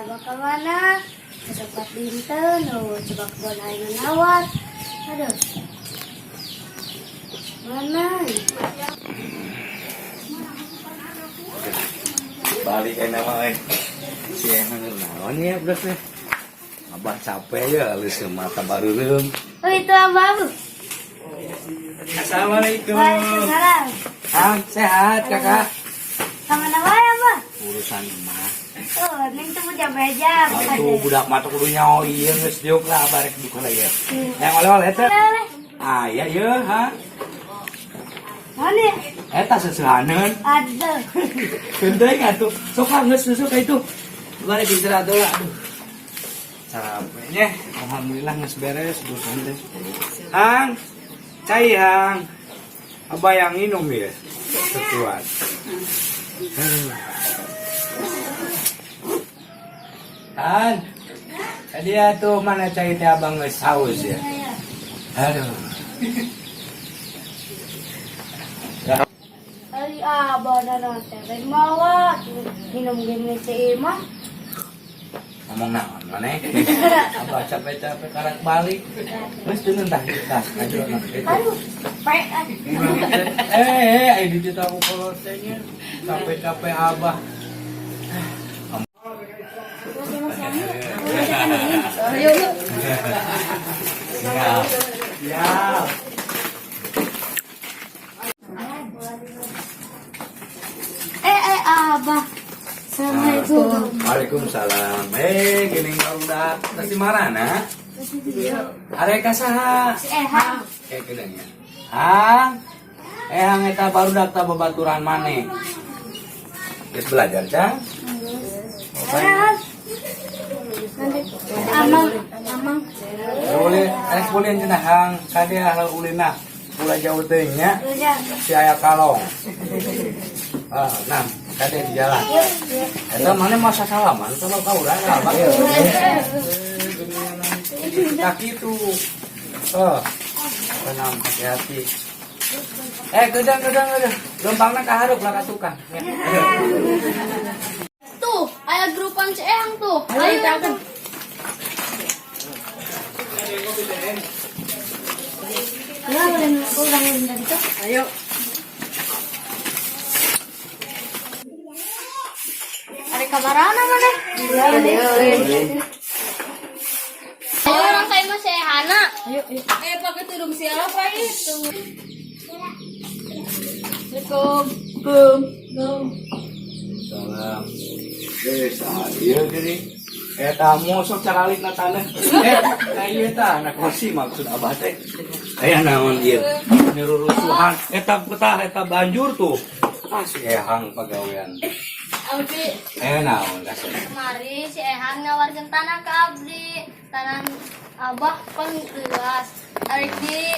Abah ke mana? Sedepat dinten, oh, coba kebon aing nawar. Aduh. Mana? Balik aja nama eh. Si emang naon ya budak teh. Abah capek ya, halus mata baru. Oh, itu Abah. Bu. Assalamualaikum. Waalaikumsalam. Ah, sehat kakak. Sama nama ya, Abah? Urusan emak. Oh, neng tuh punya beja. Itu budak mata kudu nyaho ieu geus diuk lah barek duka lah ya. Yang oleh-oleh teh. Oleh-oleh. Ah, iya iya ha. Mana ya? Eta seseuhaneun. Aduh. Geunteuing atuh. Sok lah geus susu ka itu. Barek istirahat heula aduh. Capeknya, alhamdulillah geus beres urusan teh. Hang, cai hang. Abah yang minum ya, sekuat. Aduh. Han, tadi tuh mana cai teh abang geus haus ya. Aduh. Ari Abah dan teh mawa minum gini si Imah. Ngomong naon maneh? Abah capek-capek karak balik. Geus teu tah tah aja anak itu. Aduh, pe. Eh, eh, di aku kolot teh nya. Capek-capek abah. Ayo, yuk. Siap. Siap. Eh, eh, Abah. Assalamualaikum. Waalaikumsalam. Eh, gini udah terus di mana? Arek ka saha? Si Ehang. Eh, geuning ya. Hang. Eh, hang eta barudak ta babaturan maneh. Geus belajar, Cang? Ehang. Nanti Amang, Amang. Boleh, eh boleh cenah hang kade hal ulina. Ulah jauh teuing nya. Udah. Si aya kalong. Ah, nah, kade di jalan. Yuk, yuk. Eta mana masa salaman sama ka urang abah. Tak itu. Oh. Tenang, hati-hati. Eh, gedang, gedang, gedang. Lempangna ka hareup lah ka tukang. Tuh, aya grupan si Ehang tuh. Ayo, ayo. Udah, boleh urang dari itu. Ayo. Ada kamarana mana? Ayo orang kayak mas Ehana. Ayo, ayo. Eh, pakai tudung siapa itu? Assalamualaikum. Bum. Bum. Salam. Eh, ieu jadi eta mosok caralit na tanah. Eh, nah ieu tah na kursi maksud abah teh. Aya naon ieu? Nyerurusuhan eta betah eta banjur tuh. Ah, si Ehang pagawean. Abdi, Eh, naon kasih. kemari si Ehang nawarkan tanah ke Abdi. Tanah Abah kan luas. Arek di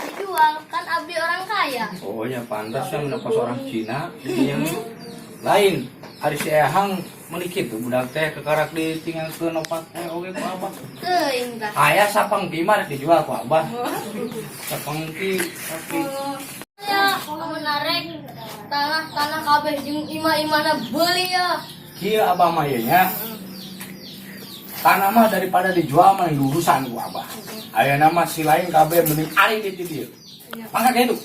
dijual kan Abdi orang kaya. Oh, nya pantas yang mendapat orang Cina yang lain. Ari si Ehang melikit tuh budak teh kekarak ditinggalkeun opat teh oge ku abah. Teuing tah. Aya sapangki mah rek dijual ku abah. Sapangki tapi Ya, kamu narek tanah-tanah kabeh jeung ima-imana beuli ya. kieu abah mah ieu nya. Tanah mah daripada dijual mah yang urusan ku abah. Aya nama si lain kabeh mending ari di dieu. Mangga ka itu.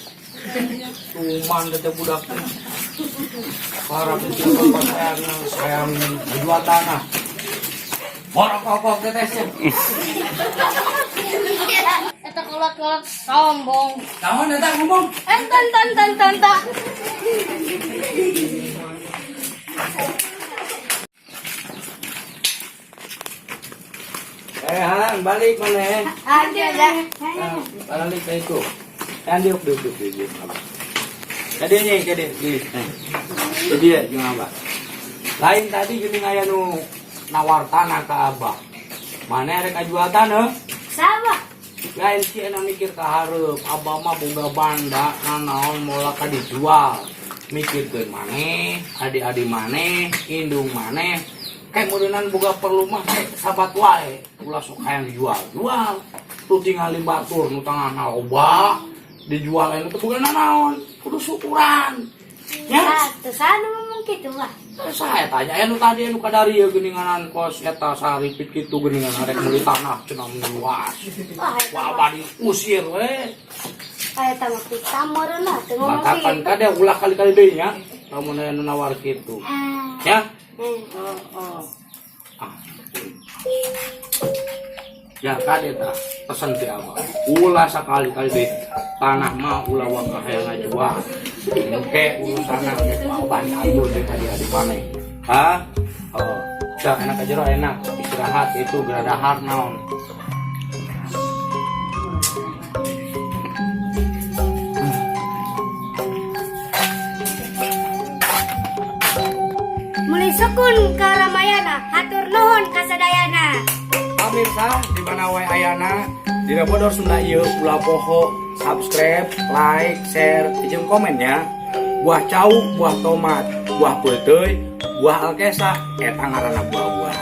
Cuman teh budak teh. Para pejabat sayang menjual tanah. Borok kokok teh teh. Eta kolot-kolot sombong. Naon eta ngomong? Eh, tan tan tan tan tan. Eh, Hang, balik mana? Ada, ada. Balik ke itu. Kan diuk diuk diuk diuk. Tadi nya kade di. Jadi ya jeung abah. Lain tadi geuning aya nu nawar tanah ka abah. Mana rek ngajual tanah? Sama. Lain si enak mikir ka hareup, abah mah boga banda nanaon moal ka dijual. Mikirkeun maneh, adik-adik maneh, indung maneh. Kayak meureunnan boga perlu mah kayak sabat wae, ulah sok hayang dijual. Jual. Tuh tinggal batur nu tangana loba dijual anu teu boga nanaon, kudu syukuran. Ya, Nah, terus anu ngomong gitu lah. Saya tanya anu tadi anu kadari ya geuninganan kos eta saripit kitu geuningan arek meuli tanah cenah luas. Wah, eta Wah, mah abah diusir we. eta mah pita meureun lah teu ngomong Matakan kitu. kade ulah kali-kali deui nya. Lamun aya nu nawar kitu. Ah. Ya. Eh. Ah. Ya kade tah pesen ti abah. Ulah sakali-kali deui tanah mah ulah waka hayang ngajual. Engke urusanna ge ku abah diatur deui ka di maneh. Hah? Oh, dah enak aja enak istirahat itu geradahar naon. Muli sukun ka Ramayana, hatur nuhun ka sadayana. Pamirsa di mana wae ayana di Bodor Sunda ieu ulah poho subscribe, like, share, jeung komen ya. Buah cau, buah tomat, buah peuteuy, buah alkesa, eta ngaranna buah-buah.